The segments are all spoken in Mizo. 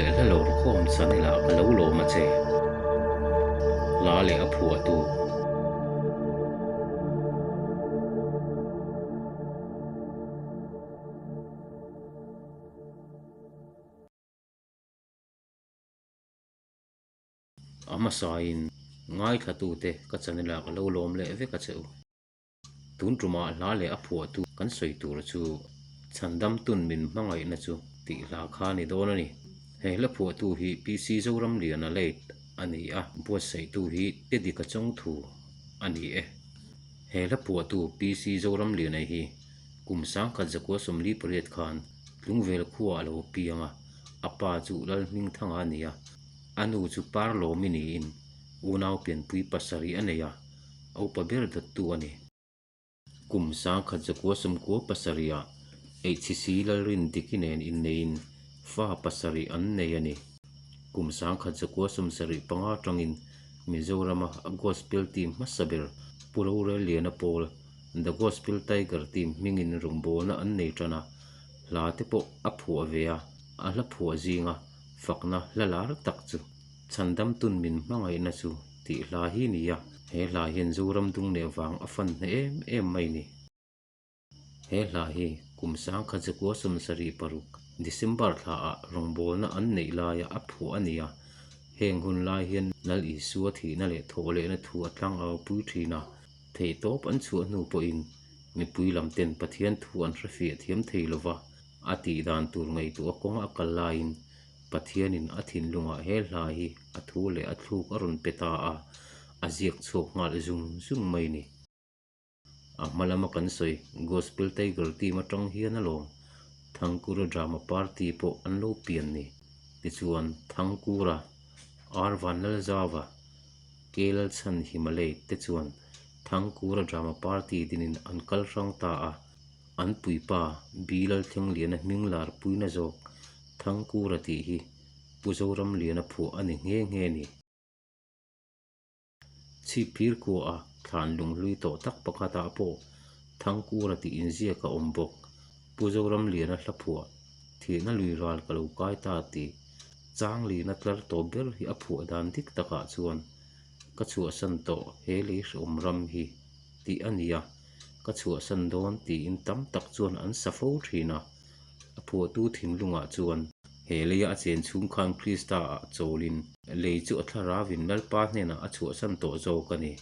leh hla lawrkhawm channel ah ka lo lawm a che. Hla leh a phuahtu. A hmasain ngaithlatute ka channel ah ka lo lawm leh vek a che u. Tun tumah hla leh a phuahtu kan sawi tur chu Chhandamtun min hmangaihna chu tih hla kha a ni dawn a ni. He hla phuahtu hi PC Zoramliana late a ni a, buatsaihtu hi Tedika Chawngthu a ni e. He hla phuahtu PC Zoramliana hi kum sangkhat zakua 48 khan Tlungvel khuaah a lo piang a, a pa chu Lalhmingthanga a ni a, a nu chu Parlawmi niin unau pianpui pasarih a nei a. A upa ber dawttu a ni. Kum sangkhat zakua sawmkua pasarihah HCC Lalrin Diki nen inneiin fa pasarih an nei a ni. Kum sangkhat zakua 75 atangin Mizorama a Gospel team hmasa ber Pu Rorel Liana pawl The Gospel Tiger team hmingin rawngbawlna an nei tan a, hla te pawh a phuah ve a, a hla phuah zinga fakna hla lar tak chu Chhandamtun min hmangaihna chu tih hla hi ni a, he hla hian Zoram dung leh vang a fan hneh em em mai ni. He hla hi kum sangkhat zakua 76 December thla ah rawngbawlna an neih laia a phuah a ni a, heng hun lai hian Lal Isua thihna leh thawh lehna thu a tlangau pui thin a, theihtawp an chhuah hnu pawhin mipui lam ten Pathian thu an hrefiah thiam thei lova, a tih dan tur ngaihtuah kawng a kal laiin Pathianin a thinlungah he hla hi a thu leh a thluk a rawn pe ta a, a ziak chhuak nghal zung zung mai ni. A hma lama kan sawi Gospel Tiger team atang hian alawm Thangkura Drama Party pawh an lo pian ni. Tichuan Thangkura, R Vanlalzava, K Lalchhan Himalay te chuan Thangkura Drama Party dinin an kal hrang ta a. An puipa B Lalthlengliana hming lar puina zawk Thangkura tih hi Pu Zoramliana phuah a ni nghe nghe ni. Chhipphir khuaah thlan lunghlui tawh tak pakhatah pawh Thangkura tih inziak a awm bawk. Pu Zoramliana hla phuah thihna lui ral ka lo kai ta tih Changlina tlar tawp ber hi a phuah dan dik takah chuan ka chhuahsan tawh he lei hrehawm ram hi tih a ni a. Ka chhuahsan dawn tiin tam tak chuan an sa fo thin a. A phuahtu thinlungah chuan he leia a chen chhung khan Krista ah chawlin lei chu a thlaravin Lalpa hnenah a chhuahsan tawh zawk a ni.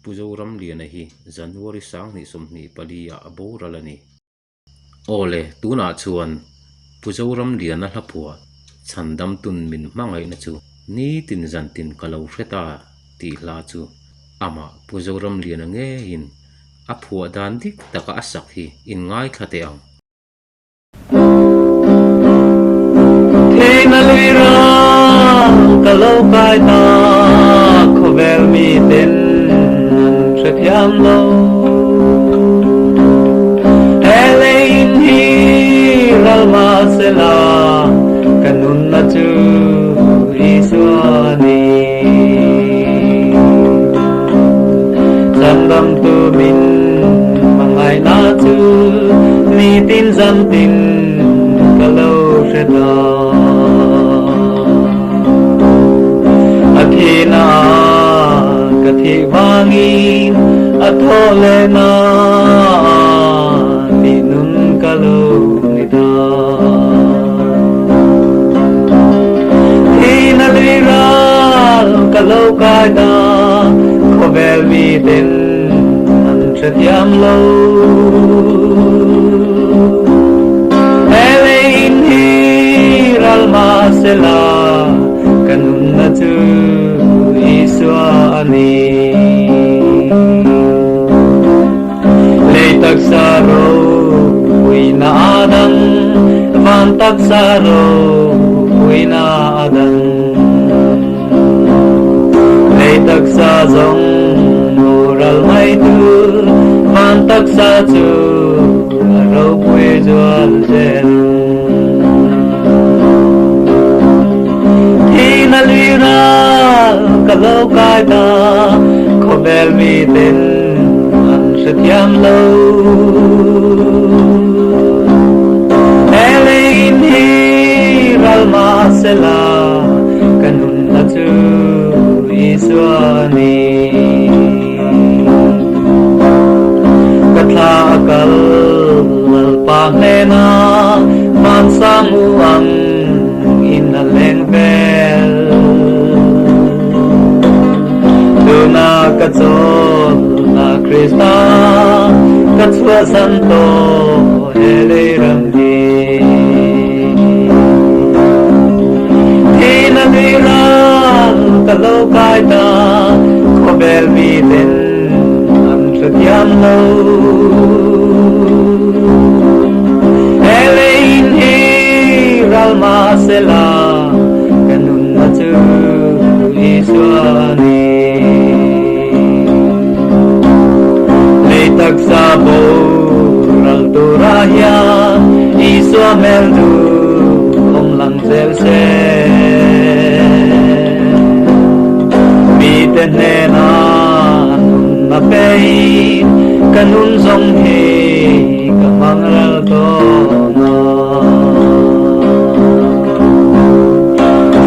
Pu Zoramliana hi January 2024 ah a boral a ni. Aw le, tunah chuan Pu Zoramliana hla phuah Chhandamtun min hmangaihna chu nitin zantin ka lo hre ta tih hla chu amah Pu Zoramliana ngeiin a phuah dan dik taka a sak hi in ngaithla teh ang. Theihna lui ral ka lo kai ta, khawvel miten an hrethiam lo. He leiin hi ral mahsela ka nunna chu Isua a ni. Chhandamtu min hmangaihna chu nitin zantin ka lo hre ta. A thihna ka thih vangin a thawh lehna tih nun ka lo ni ta. Thihna lui ral ka lo kai ta, khawvel miten an hrethiam lo. He leiin hi ral mahsela ka nunna chu Isua a ni. Lei taksa ropuina a dang, van taksa ropuina a dang. Lei taksa zawng mural mai tur, van taksa chu a ropui zual zel ang. Thihna lui ral ka lo kai ta, khawvel miten an hrethiam lo. He leiin hi ral mah. sela ka nunna chu Isua a ni. Ka thla a kal Lalpa hnena vansang u ang in a leng vel. Tuna ka chawlhna Krista ka chhuahsan tawh he lei ram hi. Thihna lui ral ka lo kai ta, khawvel miten an hrethiam lo. He leiin hi ral mahsela ka nunna chu Isua a ni. Lei taksa boral turah hian Isua hmel chu awm lang zel se. Mite hnena nunna pein ka nun zawng hi ka hmang ral dawn a.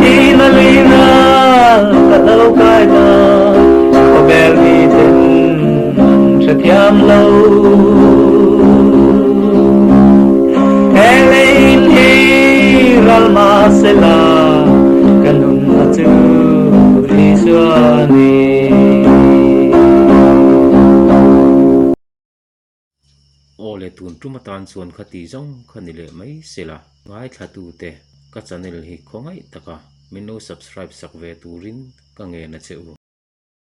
Thihna luina ka lo kai ta, khawvel miten an hrethiam lo. He leiin hi ral mahsela ka nunna chu Isua a ni. Aw le tun tum atan chuan kha ti zawng kha ni leh mai sela ngaithlatute ka channel hi khawngaih taka min lo subscribe sak ve turin ka ngen a che u.